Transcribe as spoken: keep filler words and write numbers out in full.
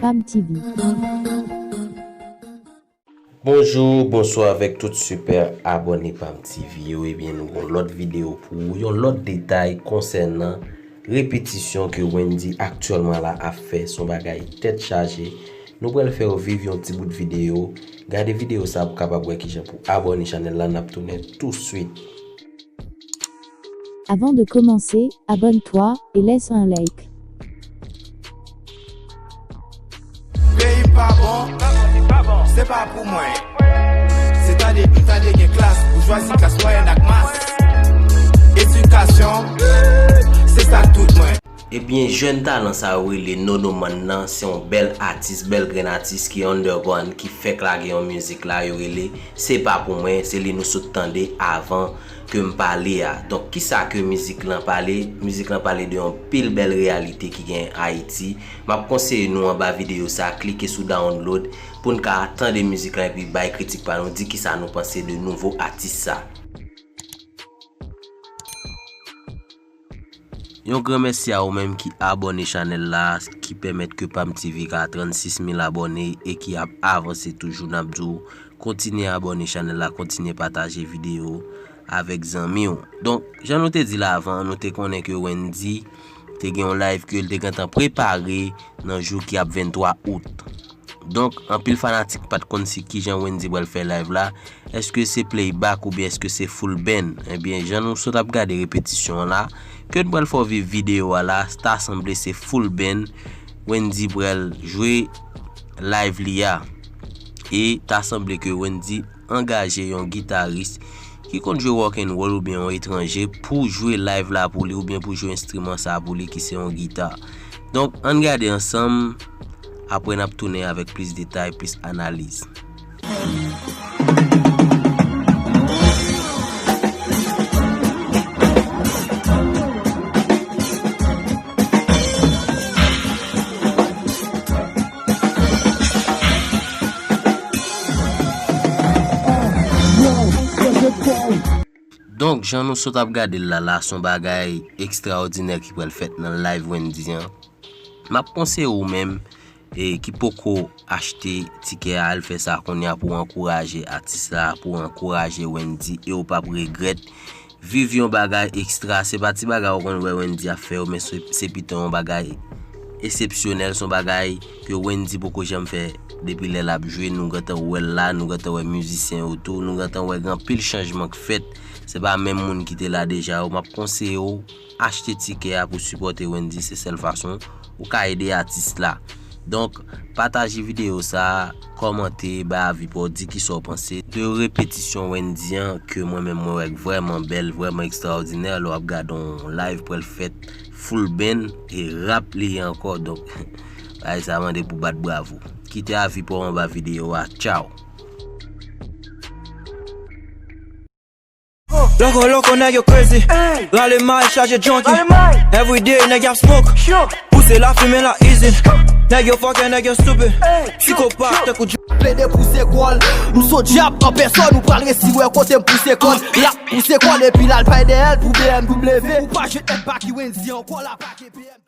Pam T V. Bonjou, bonswa avèk tout sipè abòne Pam T V yo. Ebyen, nou gon lòt videyo pou ou, yon lòt detay konsènan repetisyon ke Wendy aktyèlman la ap fè. Se yon bagay tèt chaje. Nou pral fè w viv yon ti bout videyo. Gade videyo sa pou kapab wè kijan pou abòne chanèl la. N ap tounen touswit. Avant de commencer, abonne-toi et laisse un like. Peyi pa bon, se pa pou mwen. Se tande, tande gen klas, boujwazi, klas mwayèn ak mas. Edikasyon, se sa tout mwen. Ebyen, jèn talan sa yo rele Nono Man nan, se yon bèl atis, bèl grenn atis ki underground, ki fèk lage yon mizik la, yo rele Se Pa Pou Mwen, se li nou sot tande avan ke m pale a. Donk, kisa ke mizik lan pale? Mizik lan pale de yon pil bèl reyalite ki gen Ayiti. M ap konseye nou anba videyo sa, klike sou download pou n ka tande mizik lan epi bay kritik pa nou, di kisa nou panse de nouvo atis sa. Yon gran mèsi a ou menm ki abòne chanèl la, ki pèmèt ke Pam T V ka trannsis mil abòne e ki ap avanse toujou. N ap di w, kontinye abòne chanèl la, kontinye pataje videyo avèk zanmi w. Donk, jan nou te di l avan, nou te konnen ke Wendy te gen yon live ke l te gentan prepare nan jou ki ap venntwa out. Donk, anpil fanatik pa t konn si kijan Wendy pral fè live la. Èske se playback oubyen èske se full band? Ebyen, jan nou sot ap gade repetisyon an la, ke n pral fè w viv videyo a la, ta sanble se full band Wendy pral jwe live li a. E ta sanble ke Wendy angaje yon gitaris ki konn jwe rock and roll oubyen yon etranje pou jwe live la pou li oubyen pou jwe enstriman sa pou li ki se yon gita. Donk, ann gade ansanm, apre n ap tounen avèk plis detay, plis analiz. Donk, jan nou sot ap gade l la, la, se yon bagay ekstraòdinè ki pral fèt nan live Wendy an. M ap konseye ou menm, e, ki poko achte tikè a, al fè sa kounye a pou w ankouraje atis la, pou w ankouraje Wendy, e w p ap regrèt. Viv yon bagay ekstra, se pa ti bagay ou konn wè Wendy ap fè yo, men se, se pito yon bagay eksepsyonèl, se yon bagay ke Wendy poko janm fè depi lè l ap jwe. Nou gentan wè l la, nou gentan wè mizisyen yo tou, nou gentan wè gen anpil chanjman k fèt. Se pa menm moun ki te la deja yo. M ap konseye w achte tikè a pou sipòte Wendy, se sèl fason ou ka ede atis la. Donk, pataje videyo sa a, kòmante, bay avi pa w, di kisa w panse de repetisyon Wendy an, ke mwen menm mwen wè k vrèman bèl, vrèman ekstraòdinè. Lè w ap gade yon live pral fèt full band e rap li ye ankò. Donk, bagay sa mande pou bat bravo. Kite avi pa w anba videyo a. Tchaw! Loko, loko, nèg yo crazy. Rale may, chaje junkie. Everyday, nèg y ap smoke. Pouse lafimen la izin. Nèg yo fucking, nèg yo stupid. Psikopat, tankou J-, plede pouse kò l. M se dyab an pèsòn, ou pral resi wè kote m pouse kò l. L ap pouse kò l epi l al bay dèyè l pou B M W. Ou pa jwenn èd pa ki Wendy ankò, l ap pake B M W.